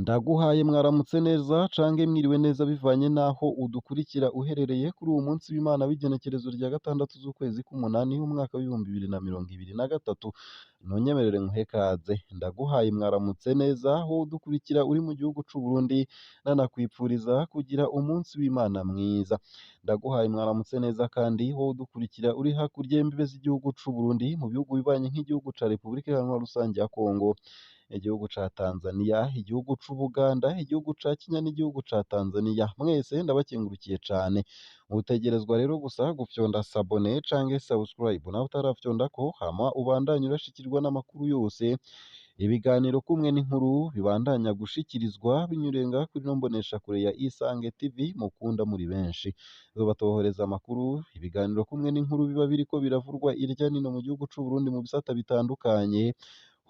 Ndaguhaye mwaramutse neza cange mwiriwe neza bivanye n'aho udukurikira uherereye kuri uwu munsi w'Imana w'igenekerezo rya 6 z'ukwezi k'umunani umwaka w'2023. Ntunyemerere nkuhe kaze. Ndaguhaye mwaramutse neza wowe udukurikira uri mu gihugu c'u Burundi, nanakwipfuriza kugira umunsi w'Imana mwiza. Ndaguhaye mwaramutse neza kandi wowe udukurikira uri hakurya y'imbibe z'igihugu c'u Burundi, mu bihugu bibanyi nk'igihugu ca Repubulika Iharanira Rusangi ya Kongo, igihugu ca Tanzania, igihugu c'Ubuganda, igihugu ca Kenya n'igihugu ca Tanzania. Mwese ndabakengurukiye cane. Utegerezwa rero gusa gufyonda sabone canke subscribe nawe utarafyondako, hama ubandanye urashikirwa n'amakuru yose, ibiganiro kumwe n'inkuru bibandanya gushikirizwa binyuriye ngaha kuri ino mboneshakure ya Isange TV mukunda muri benshi. Tubatohoreza amakuru, ibiganiro kumwe n'inkuru biba biriko biravurwa irya nino mu gihugu c'u Burundi mu bisata bitandukanye,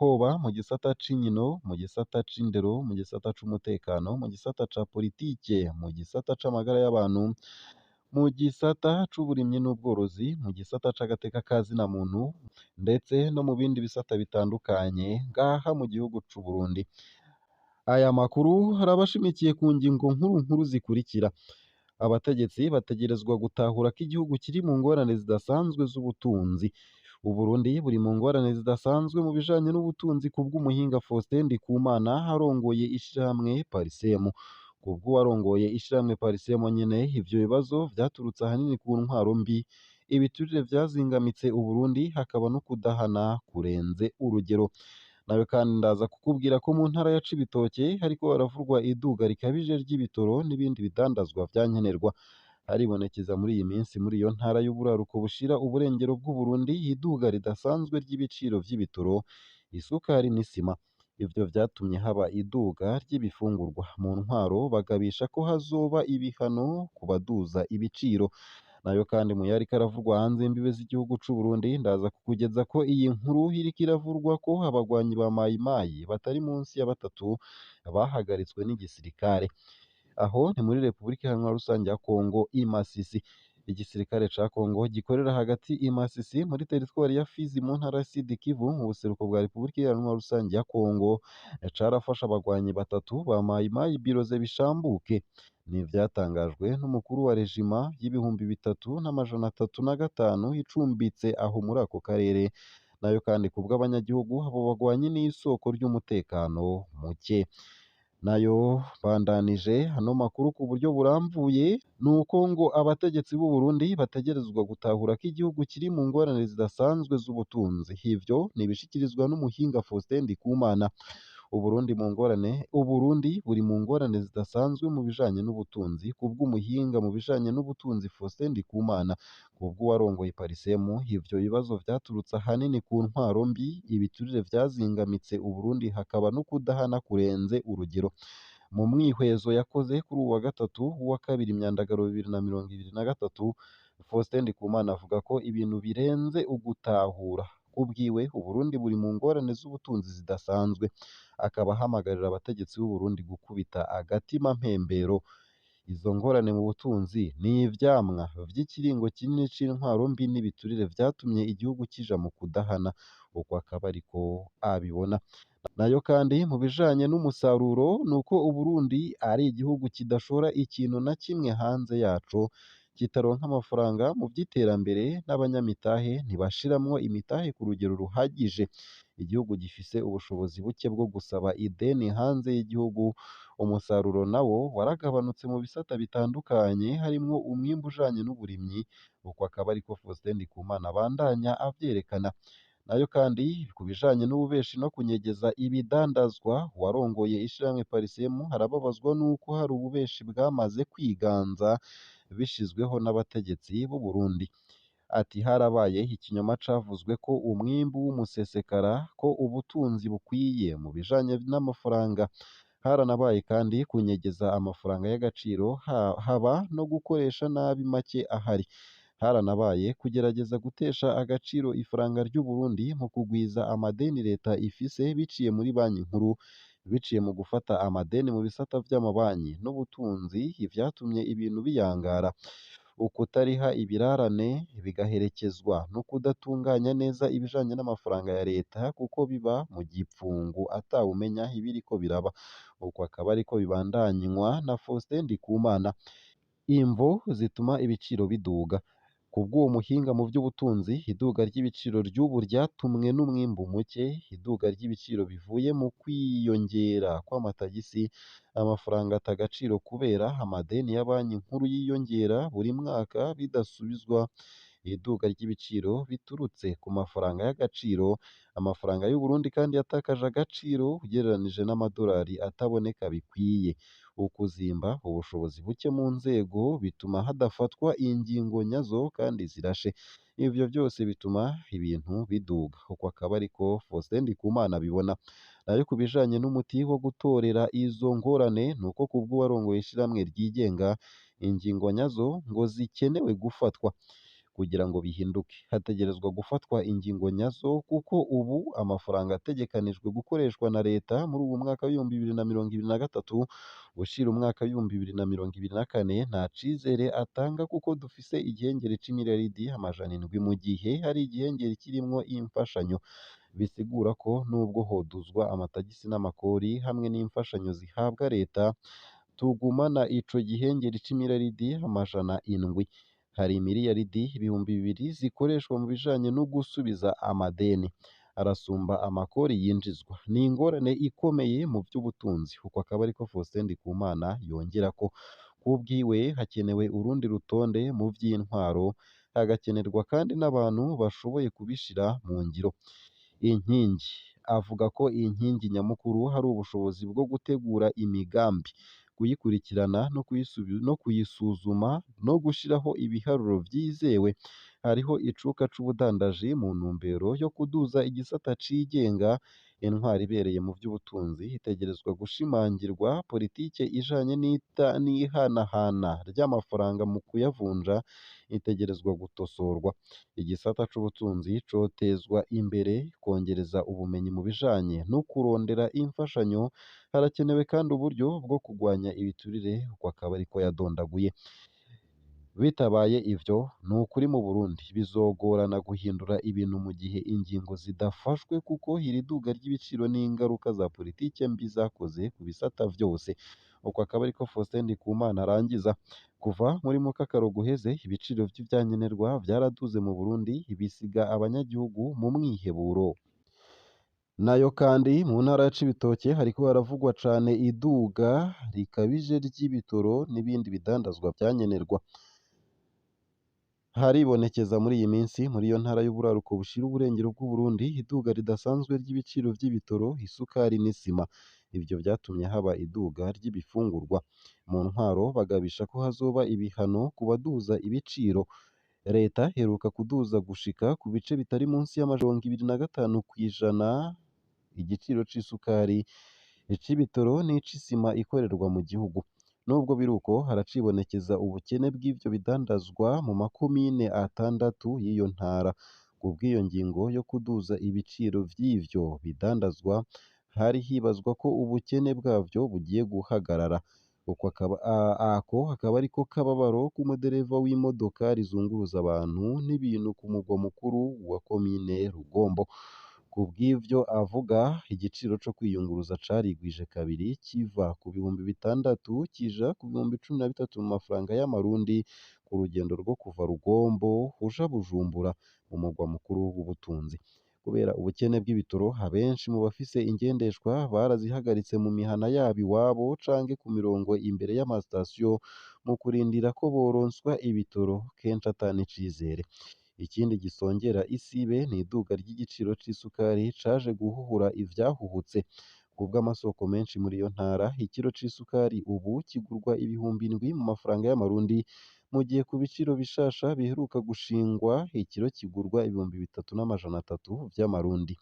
hoba mu gisata c'inkino, mu gisata c'indero, mu gisata c'umutekano, mu gisata ca politike, mu gisata c'amagara y'abantu, mu gisata c'uburimyi n'ubworozi, mu gisata c'agateka ka zina muntu, ndetse no mu bindi bisata bitandukanye ngaha mu gihugu c'u Burundi. Aya makuru araba ashimikiye ku ngingo nkuru nkuru zikurikira: abategetsi bategerezwa gutahura ko igihugu kiri mu ngorane zidasanzwe z'ubutunzi. Uburundi buri mu ngorane zidasanzwe mu bijanye n'ubutunzi kubw'umuhinga Faustin Ndikumana arongoye ishirahamwe Parsem. Kubw'uwarongoye ishirahamwe Parsem nyene, ivyo bibazo vyaturutse ahanini ku ntwaro mbi, ibiturire vyazingamitse Uburundi, hakaba no kudahana kurenze urugero. Nawe kandi ndaza kukubwira ko mu ntara ya Cibitoke hariko haravurwa iduga rikabije ry'ibitoro n'ibindi bidandazwa vyankenerwa. Haribonekeza muri iyi minsi muri iyo ntara y'uburaruko bushira uburengero bw'Uburundi iduga ridasanzwe ry'ibiciro vy'ibitoro, isukari n'isima. Ivyo vyatumye haba iduga ry'ibifungurwa. Mu ntwaro bagabisha ko hazoba ibihano ku baduza ibiciro. Nayo kandi mu yariko aravurwa hanze y'imbibe z'igihugu c'u Burundi, ndaza kukugeza ko iyi nkuru iriko iravurwa ko abagwanyi ba Mayimayi batari munsi ya batatu bahagaritswe n'igisirikare. Aho ni muri Repubulika Iharanira Rusangi ya Kongo i Masisi. Igisirikare ca Kongo gikorera hagati i Masisi muri teritwari ya Fizi mu ntara ya Sud Kivu mu buseruko bwa Repubulika Iharanira Rusangi ya Kongo carafashe abagwanyi batatu ba Mayimayi Biroze Bishambuke. Ni ivyatangajwe n'umukuru wa rejima y'3305 icumbitse aho muri ako karere. Nayo kandi kubw'abanyagihugu abo bagwanyi n'isoko ry'umutekano muke. Nayo bandanije ano makuru ku buryo burambuye nuko ngo abategetsi b'u Burundi bategerezwa gutahura ko igihugu kiri mu ngorane zidasanzwe z'ubutunzi. Ivyo ni ibishikirizwa n'umuhinga Faustin Ndikumana. Uburundi mu ngorane, Uburundi buri mu ngorane zidasanzwe mu bijanye n'ubutunzi kubw'umuhinga mu bijanye n'ubutunzi Faustin Ndikumana. Kubw'uwarongoye Parsem, ivyo bibazo vyaturutse ahanini ku ntwaro mbi, ibiturire vyazingamitse Uburundi hakaba no kudahana kurenze urugero. Mu mwihwezo yakoze kuri uwu wa gatatu w'uwa kabiri Myandagaro 2023, Faustin Ndikumana avuga ko ibintu birenze ugutahura. Kubwiwe, Uburundi buri mu ngorane z'ubutunzi zidasanzwe, akaba ahamagarira abategetsi b'u Burundi gukubita agatima mpembero. Izo ngorane mu butunzi ni ivyamwa vy'ikiringo kinini c'intwaro mbi n'ibiturire vyatumye igihugu kija mu kudahana, uko akaba ariko abibona. Nayo kandi mu bijanye n'umusaruro nuko Uburundi ari igihugu kidashora ikintu na kimwe hanze yaco, kitaronka amafaranga mu vy'iterambere n'abanyamitahe ntibashiramwo imitahe ku rugero ruhagije. Igihugu gifise ubushobozi buke bwo gusaba ideni hanze y'igihugu, umusaruro nawo waragabanutse mu bisata bitandukanye harimwo umwimbu ujanye n'uburimyi, uko akaba ariko Faustin Ndikumana abandanya avyerekana. Nayo kandi ku bijanye n'ububeshi no kunyegeza ibidandazwa, uwarongoye ishirahamwe Parsem arababazwa n'uko hari ububeshi bwamaze kwiganza bishizweho n'abategetsi b'u Burundi. Ati harabaye ikinyoma cavuzwe ko umwimbu w'umusesekara, ko ubutunzi bukwiye mu bijanye n'amafaranga. Haranabaye kandi kunyegeza amafaranga y'agaciro, haba no gukoresha nabi make ahari. Haranabaye kugerageza gutesha agaciro ifaranga ry'u Burundi mu kugwiza amadeni leta ifise biciye muri banki nkuru, biciye mu gufata amadeni mu bisata vy'amabanki n'ubutunzi, ivyatumye ibintu biyangara. Ukutariha ibirarane bigaherekezwa no kudatunganya neza ibijanye n'amafaranga ya leta kuko biba mu gipfungu atawumenya ibiriko biraba. Uko akaba ariko bibandanywa na Faustin Ndikumana. Imvo zituma ibiciro biduga. Kubw'uwo muhinga mu vy'ubutunzi, iduga ry'ibiciro ry'ubu ryatumwe n'umwimbu muke, iduga ry'ibiciro bivuye mu kwiyongera kw'amatagisi, amafaranga ata agaciro kubera amadeni ya banki nkuru yiyongera buri mwaka bidasubizwa, iduga ry'ibiciro biturutse ku mafaranga y'agaciro, amafaranga y'u Burundi kandi yatakaje agaciro ugereranije n'amadolari ataboneka bikwiye. Ukuzimba, ubushobozi buke mu nzego bituma hadafatwa ingingo nyazo kandi zirashe. Ivyo vyose bituma ibintu biduga. Uko akaba ariko Faustin Ndikumana abibona. Nayo ku bijanye n'umuti wo gutorera izo ngorane, nuko kubw'uwarongoye ishirahamwe ryigenga, ingingo nyazo ngo zikenewe gufatwa kugira ngo bihinduke. Hategerezwa gufatwa ingingo nyazo kuko ubu amafaranga ategekanijwe gukoreshwa na leta muri uwu mwaka w'2023 ushira umwaka w'2024 nta cizere atanga kuko dufise igihengeri c'imiliyaridi 700 mu gihe hari igihengeri kirimwo imfashanyo. Bisigura ko nubwo hoduzwa amatagisi n'amakori hamwe n'imfashanyo zihabwa leta, tugumana ico gihengeri c'imiliyaridi 700. Hari imiliyaridi 2000 zikoreshwa mu bijanye no gusubiza amadeni, arasumba amakori yinjizwa. Ni ingorane ikomeye mu vy'ubutunzi. Uko akaba ariko Faustin Ndikumana yongerako. Kubwiwe hakenewe urundi rutonde mu vy'intwaro, hagakenerwa kandi n'abantu bashoboye kubishira mu ngiro. Inkingi avuga ko inkingi nyamukuru hari ubushobozi bwo gutegura imigambi, kuyikurikirana no kuyisuzuma no gushiraho ibiharuro vyizewe. Hariho icuka c'ubudandaji mu ntumbero yo kuduza igisata cigenga. Intwaro ibereye mu vy'ubutunzi itegerezwa gushimangirwa, politike ijanye n'ihanahana ry'amafaranga mu kuyavunja itegerezwa gutosorwa. Igisata c'ubutunzi cotezwa imbere, kongereza ubumenyi mu bijanye no kurondera imfashanyo. Harakenewe kandi uburyo bwo kugwanya ibiturire, uko akaba ariko yadondaguye. Bitabaye ivyo, ni ukuri mu Burundi bizogorana guhindura ibintu mu gihe ingingo zidafashwe kuko iri duga ry'ibiciro n'ingaruka za politike mbi zakoze ku bisata vyose. Uko akaba ariko Faustin Ndikumana arangiza. Kuva muri mukakaro guheze, ibiciro vy'ivyankenerwa vyaraduze mu Burundi bisiga abanyagihugu mu mwiheburo. Nayo kandi mu ntara ya Cibitoke hariko haravugwa cane iduga rikabije ry'ibitoro n'ibindi bidandazwa vyankenerwa. Haribonekeza muri iyi minsi muri iyo ntara y'uburaruko bushira uburengero bw'Uburundi iduga ridasanzwe ry'ibiciro vy'ibitoro, isukari n'isima. Ivyo vyatumye haba iduga ry'ibifungurwa. Mu ntwaro bagabisha ko hazoba ibihano ku baduza ibiciro. Leta iheruka kuduza gushika ku bice bitari munsi ya 25% igiciro c'isukari, ic'ibitoro n'ic'isima ikorerwa mu gihugu. Nubwo biruko, haracibonekeza ubukene bw'ivyo bidandazwa mu makomine 6 y'iyo ntara. Kubw'iyo ngingo yo kuduza ibiciro vy'ivyo bidandazwa, hari hibazwa ko ubukene bwavyo bugiye guhagarara. Uko akaba ako akaba ariko kababaro k'umudereva w'imodokari zunguruza abantu n'ibintu ku mugwa mukuru wa komine Rugombo. Kubw'ivyo avuga, igiciro co kwiyunguruza carigwije kabiri kiva ku 6000 kija ku 13,000 mu mafaranga y'amarundi ku rugendo rwo kuva Rugombo uja Bujumbura mu mugwa mukuru w'ubutunzi. Kubera ubukene bw'ibitoro, abenshi mu bafise ingendeshwa barazihagaritse mu mihana yabo iwabo canke ku mirongo imbere y'amasitasiyo mu kurindira ko boronswa ibitoro, kenshi ata n'icizere. Ikindi gisongera isibe ni iduga ry'igiciro c'isukari caje guhuhura ivyahuhutse. Kubw'amasoko menshi muri iyo ntara, ikiro c'isukari ubu kigurwa 7000 mu mafaranga y'amarundi, mu gihe ku biciro bishasha biheruka gushingwa ikiro kigurwa 3300 vy'amarundi.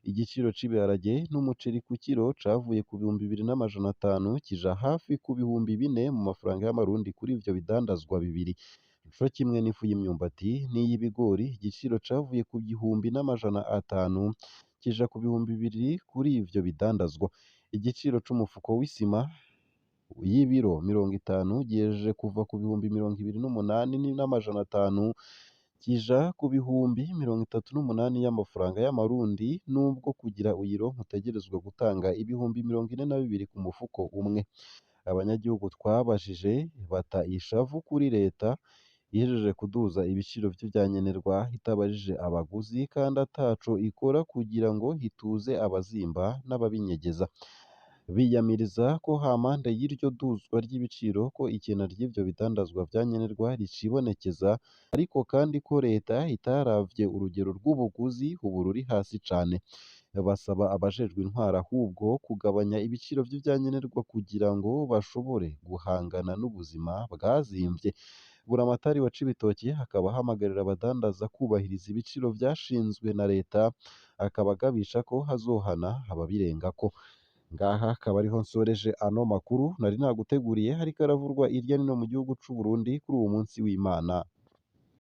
Igiciro c'ibiharage n'umuceri ku kiro cavuye ku 2500 kija hafi ku 4000 mu mafaranga y'amarundi kuri ivyo bidandazwa bibiri. Co kimwe n'ifu y'imyumbati n'iy'ibigori, igiciro cavuye ku 1500 kija ku 2000 kuri ivyo bidandazwa. Igiciro c'umufuko w'isima y'ibiro 50 gihejeje kuva ku bihumbi 28,500 kija ku bihumbi 38 y'amafaranga y'amarundi, nubwo kugira uyironke utegerezwa gutanga ibihumbi 42 ku mufuko umwe. Abanyagihugu twabajije bata ishavu kuri leta ihejeje kuduza ibiciro vy'ivyankenerwa itabajije abaguzi kandi ataco ikora kugira ngo ituze abazimba n'ababinyegeza. Biyamiriza ko hampande y'iryo duzwa ry'ibiciro ko ikena ry'ivyo bidandazwa vyankenerwa ricibonekeza, ariko kandi ko leta itaravye urugero rw'ubuguzi ubu ruri hasi cane. Basaba abajejwe intwaro ahubwo kugabanya ibiciro vy'ivyankenerwa kugira ngo bashobore guhangana n'ubuzima bwazimvye. Buramatari wa Cibitoke akaba ahamagarira abadandaza kubahiriza ibiciro vyashinzwe na leta, akaba agabisha ko hazohana ababirengako. Ngaha akaba ariho nsoreje ano makuru nari naguteguriye, hariko aravurwa irya nino mu gihugu c'u Burundi kuri uwu munsi w'Imana.